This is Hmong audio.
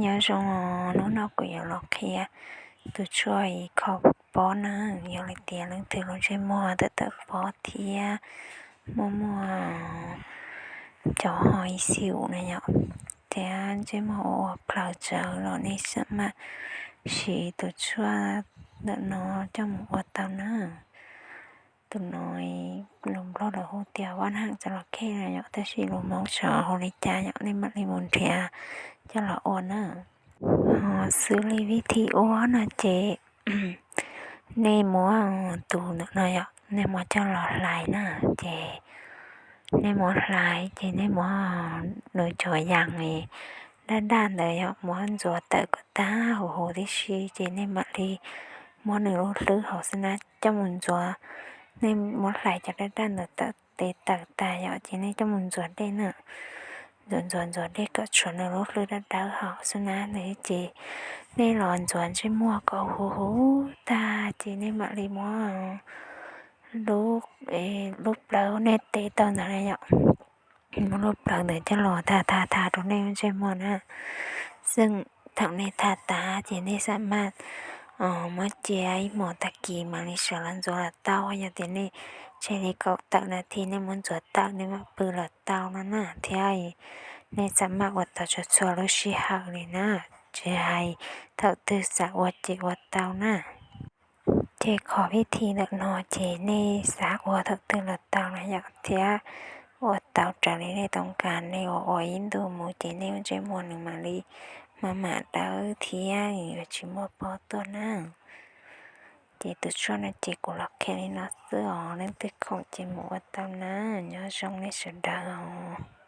Nyob zoo os, hnub no kuv yuav los qhia tus tshuaj kho pob na. Yog li tias leej twg lub ntsej muag tawm tawm pob thiab muaj muaj cov ho ib xim na yom, thiab ntsej muag ua ua plaws tsawv los nej xam maj siv tus tshuaj ntawm no coj mus ua tau na. Tus no lus Nplog lawv hu tias vab haj tsa los khej na yom, tab sis lus Hmoob xyov hu li cas yom, nej mam li mus nrhiav coj los ua na. Ho xws li vib thim ua no ces nej muab tus ntawm no yom, nej muab coj los hlais na, ces nej muab hlais ces nej muab nws cov yas daj daj ntawd yom, muab ntxuav tawm kom tag huv huv tib si, ces nej mam li muab nws lub hlwb hauv xwb na coj mus ntxuav. Nej muab hlais cov daj daj ntawd tawm tes tawm tag yom, ces nej coj mus ntxuav dej na. Ntxuav ntxuav ntxuav dej kom tshuav nws lub hlwb dawb dawb hauv xwb na. Ces nej los ntxuav ntsej muag kom huv huv tag ces nej mam li muab lub, lub plawv nej teb tau ntawd na yom, muab lub plawv ntawd coj los tha tha tha rau nej lub ntsej muag na. Xwb thaum nej tha tas ces nej xam maj muab cia ib hmos tag kis mam li sawv los ntxuav los tau. Yog tias nej tseg li kaum tawm nas this nej muab ntxuav tawm nej mam pw los tau no na, thiab nej xam maj ua tau txhua txhua lub sij hawm li na, tsis hais thaum twg xav ua ces ua tau na. Ces qhov vib thim ntawm no ces nej xav ua thaum twg los tau na yom, thiab ua tau raws li nej tau nkas, nej ua ua ib ntus mus ces nej lub ntsej muag nws mam li maj mam dawb thiab yuav tsis muaj pob tuaj na. Ces tus tshuaj no ces kuv los qhia li no xwb os, leej twg khoom ces mus ua tau na, nyob zoo nej sawv daws os.